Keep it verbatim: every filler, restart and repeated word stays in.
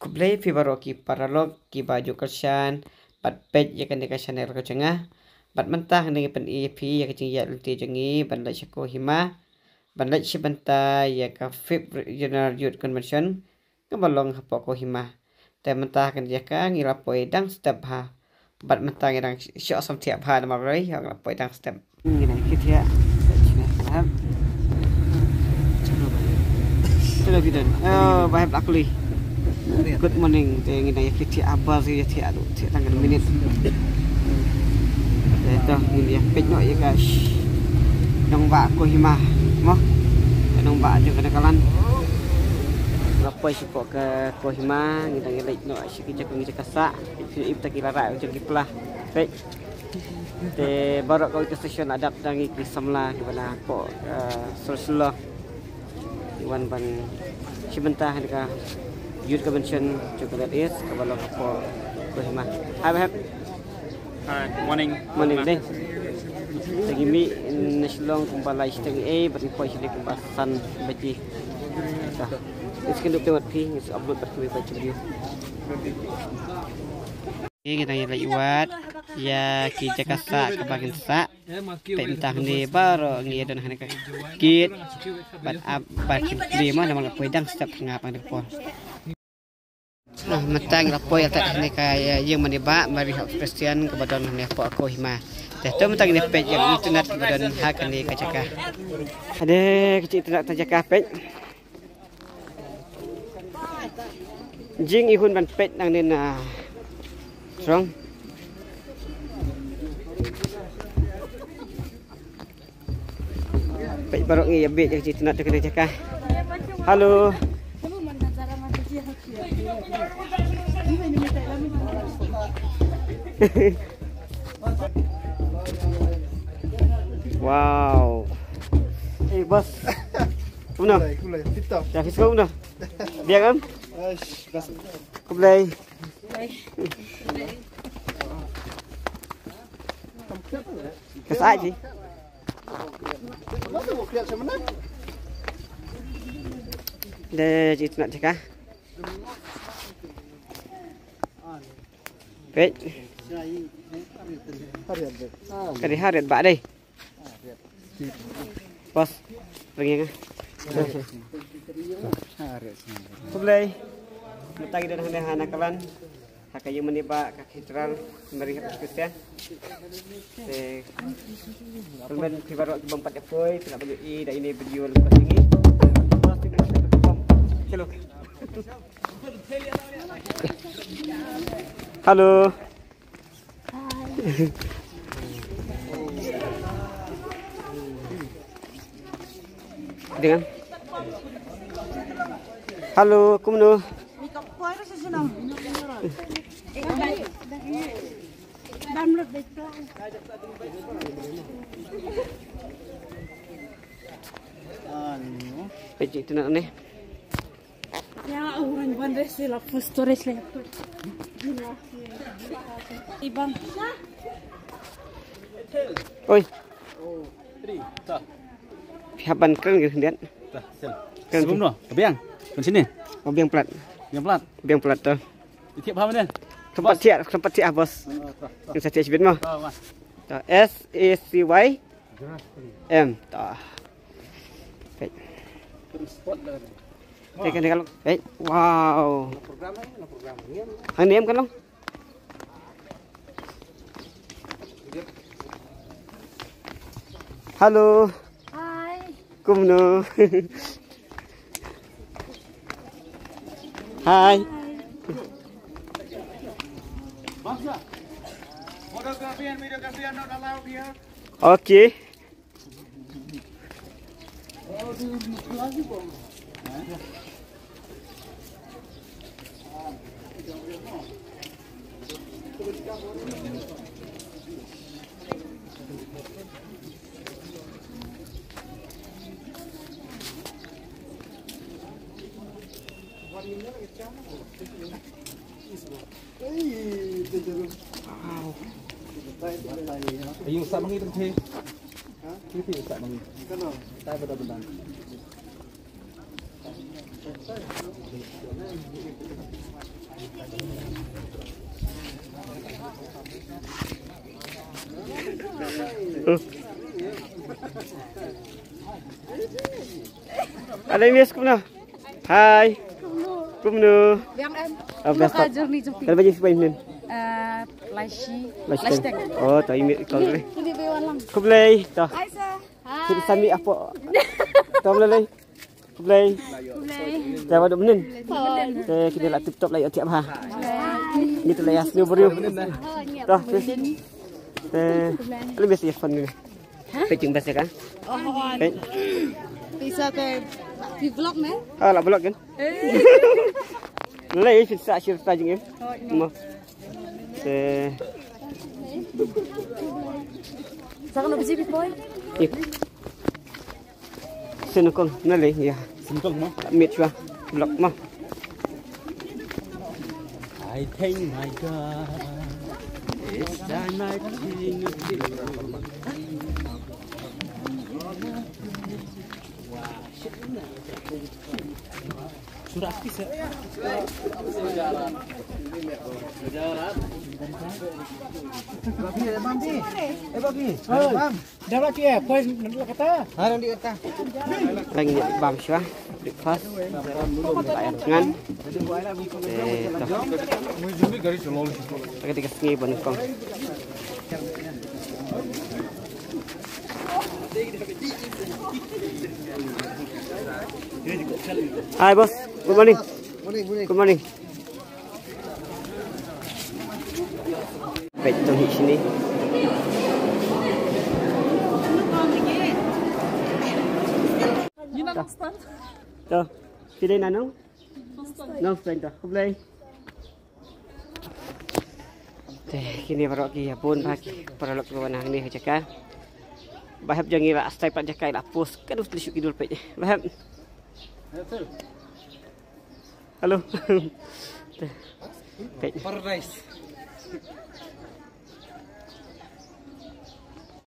Khublei phi baroh ki paralok kiba ju kyrshan bad peit ïa kane ka channel ka jong nga. Bad mynta hangne ngi pyni ïa phi ïa ka jingïaid lynti jong ngi ban leit sha Kohima, ban leit shim bynta ïa ka fifth General Youth Convention kaba long hapoh Kohima. Te mynta kane ka jaka ngi la poi dang step bha. Bad mynta ngi dang shoh samthiah bha namar balei ngi la poi dang step. Ngi dang ïa ki thiah. Chalo bidon. Oh, ba hep la kuli. Good morning. Te ngi dang ïa ki thiah, ah, bus ïa thiah, aduh, thiah tang ka minit. Te to ngi ïa peit noh ïa ka nongbah Kohima. Mo. Ka nongbah jong kane ka lan. Nga poi sha ka Kohima, ngi dang ïa leit noh sha ki jaka, ngi jaka sah. Peit, peit, peit, ki la rah jong ki pla. Peit. Te baroh kawei ka station la dap da ngi ki samla kiba na hapoh, eh, Shillong. Ki wan ban shim bynta ha ka Youth Convention jong ka North East kaba long hapoh Kohima. Hi, ba hep. Hi, morning. Morning, dei. Te ngi mih na Shillong kumba lai shiteng ei, bad ngi poi shane kumba san baje. Sa. Ngi sa kyndup te wat phi, ngi sa upload bad kiwei pat ki video. Ngi dang ïa leit wad ïa ki jaka sah kaba kin sah. Peit mynta hangne baroh ngi ïa don hangne ka gate. Bad ap bad kin plie mo namar nga poi dang step nga pang dang por. Nah, mynta ngi la poi ïa hangne ka, ïa, ïing mane Bah Mary Hope Christian kaba don hangne hapoh Kohima. Te to mynta ngi peit ïa internet kaba don ha kane ka jaka. Ade ka internet ta jaka peit. Jingïakhun ban peit nangne na shrong. Peit baroh ngi ïa bit ïa ka jingtynnat jong kane ka jaka. Hello. Wow. Eh, boss. Kumno? Khublei, khublei. Tip top. Ïa, phi sngew kumno? Biang em? Aish, bas. Khublei. Ka sah ji. Dei ji tnat jaka. Peit. Ka dei ha rit bah dei. Boss, ring ïa nga. Khublei. Mynta ngi don hangne ha Nakalan. Ha ka ïing mane Bah ka Cathedral Mary Hope Christian. Te khublei phi baroh ki bym pat ïa poi, phi lah ban ïohi da ine i video lyngba jong ngi. Hello. Hello. Dengan. Hello, kumno? Peit ji tnat ne. Ya, orang ban resi la full storage le. Ibang. Oi. Phi hap ban kren ke diat. Kren. Sebelum no, ka biang. Kan sini. Oh, biang plat. Biang plat. Biang plat tu. Itiap paham ni. Sempat tiap, sempat tiap, bos. Yang saya tiap sebit mah. S A C Y M. Tah. Baik. Baik, kan kalau. Baik. Wow. Hang ni em kan long. Hello. Hi. Kumno? Hi. Photography and videography are not allowed here. Okay. Ayu sa mangi tengke. Kiti sa mangi. Tai pada bendang. Ada miss kumno? Hai. Kumno? Biang em. Oh, best part. Journey jumpa. Kan bagi sipai nin. Eh, Laishi. Laishi. Laishi. Oh, to imi kong le. Ini bewan lang. Khublei to. Hai sir. Hai. Sini sami apo. Tom le le. Khublei. Khublei. Te ba dum nin. Te kini la tip top la yo tiap ha. Ni tu la ya snu beriu. To. Te. Kali biasa ya fun ni. Peit jingbes ïa ka. Peit. Pisa te di vlog ne? Ah, la vlog kan. Lei pisa shir ta jingim. Mo. Te. Saka no bisi bipoi. Sino kong na lei ya. Sino kong mo? Mit shwa. Vlog mo. I think my God, it's time I think of you. Surat kisah. Babi, eh, Babi. Eh, Babi. Dah lagi ya, poin nanti kata. Hari di kata. Lang ïa bam shwa. Breakfast. Ba ïa ngan. Eh, to. Lagi tiga sngi ban kong. Hi boss. Good morning. Morning, morning. Good morning. Peit tong hi sini. To, phi dei na nong? Nong Spen to. Khublei. Te kine baroh ki ïa bun bha ki paralok kiba wan hangne ha jaka. Ba hep jong ngi la astai pat jaka la post ka dei shu ki dur peit. Ba hep. Hello. Peit. Paradise.